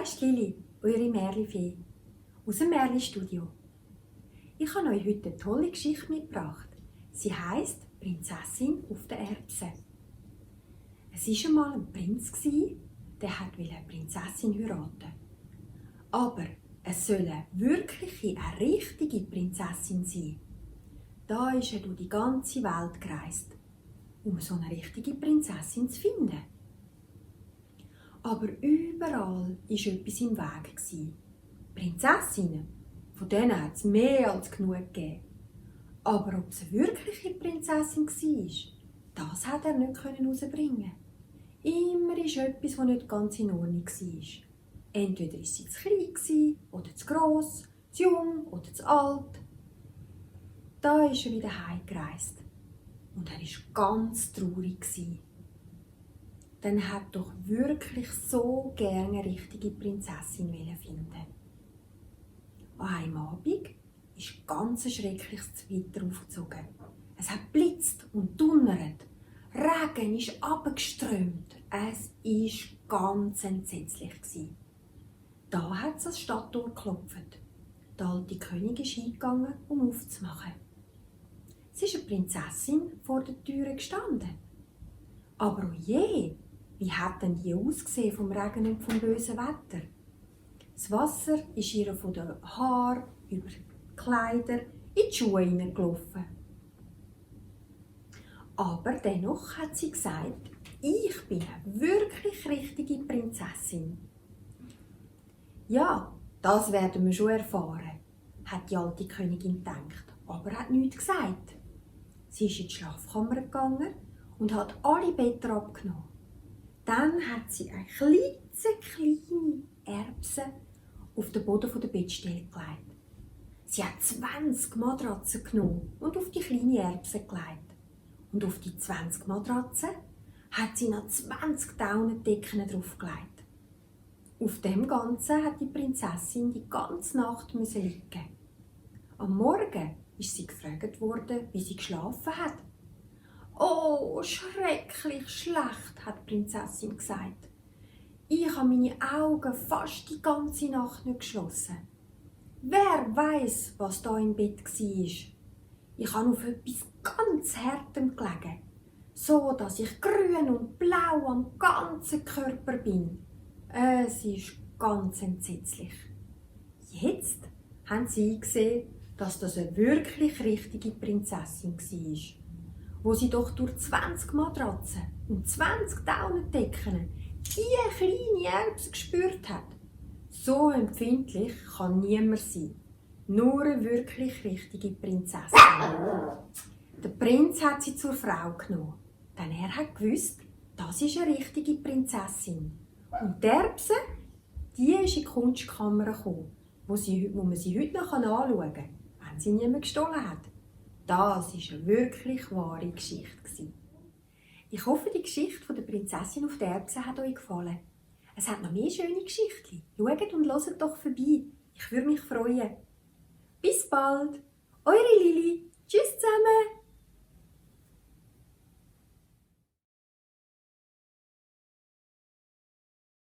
Da ist Lili, eure Märchenfee, aus dem Märchenstudio. Ich habe euch heute eine tolle Geschichte mitgebracht. Sie heisst «Prinzessin auf der Erbse». Es war einmal ein Prinz, der wollte eine Prinzessin heiraten. Aber es soll eine wirkliche, eine richtige Prinzessin sein. Da ist er durch die ganze Welt gereist, um so eine richtige Prinzessin zu finden. Aber überall war etwas im Weg. Prinzessinnen, von denen hat es mehr als genug gegeben. Aber ob es eine wirkliche Prinzessin war, das konnte er nicht herausbringen. Immer ist etwas, das nicht ganz in Ordnung war. Entweder war sie zu klein oder zu gross, zu jung oder zu alt. Da ist er wieder heimgereist. Und er war ganz traurig. Dann hat doch wirklich so gerne eine richtige Prinzessin finden. An einem Abend ist ganz ein schreckliches Gewitter aufgezogen. Es hat blitzt und donnert. Regen ist abgeströmt. Es war ganz entsetzlich. Da hat es an das Stadttor geklopft. Die alte Königin ist hingegangen, um aufzumachen. Es ist eine Prinzessin vor der Tür gestanden. Aber oje, wie hat denn die ausgesehen vom Regen und vom bösen Wetter? Das Wasser ist ihr von den Haaren über die Kleider in die Schuhe hineingelaufen. Aber dennoch hat sie gesagt, ich bin eine wirklich richtige Prinzessin. Ja, das werden wir schon erfahren, hat die alte Königin gedacht, aber hat nichts gesagt. Sie ist in die Schlafkammer gegangen und hat alle Betten abgenommen. Dann hat sie eine klitzekleine Erbse auf den Boden der Bettstelle gelegt. Sie hat 20 Matratzen genommen und auf die kleine Erbse gelegt. Und auf die 20 Matratzen hat sie noch 20 Daunendecken draufgelegt. Auf dem Ganzen hat die Prinzessin die ganze Nacht liegen. Am Morgen ist sie gefragt worden, wie sie geschlafen hat. «Oh, schrecklich schlecht», hat die Prinzessin gesagt. «Ich habe meine Augen fast die ganze Nacht nicht geschlossen. Wer weiß, was da im Bett war? Ich habe auf etwas ganz Härtem gelegen, so dass ich grün und blau am ganzen Körper bin. Es ist ganz entsetzlich.» Jetzt haben sie eingesehen, dass das eine wirklich richtige Prinzessin war, wo sie doch durch 20 Matratzen und 20 Daunendecken die kleine Erbse gespürt hat. So empfindlich kann niemand sein. Nur eine wirklich richtige Prinzessin. Der Prinz hat sie zur Frau genommen, denn er hat gewusst, das ist eine richtige Prinzessin. Und die Erbse, die ist in die Kunstkammer gekommen, wo man sie heute noch anschauen kann, wenn sie niemand gestohlen hat. Das war eine wirklich wahre Geschichte. Ich hoffe, die Geschichte der Prinzessin auf der Erbse hat euch gefallen. Es hat noch mehr schöne Geschichten. Schaut und hört doch vorbei. Ich würde mich freuen. Bis bald. Eure Lili. Tschüss zusammen.